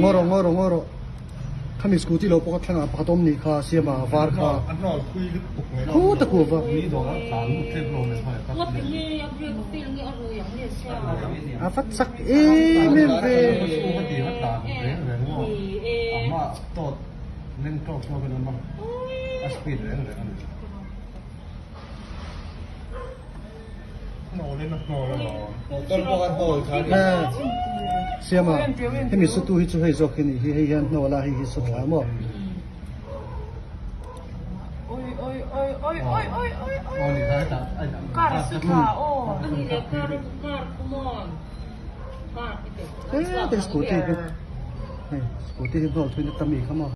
Ngaw rawh ngaw rawh ngaw rawh khami scooty lo pawh kha thlangah pakhat awm nih kha siama var kha khu ta kuh va. A vat chak em em ve. Siama hemi sutu hi chu hei zawk hi ni hi hei hian hnawl a hei hi su thla maw. He te scooty hi hei scooty hi hnawl thui na ta mi kha maw.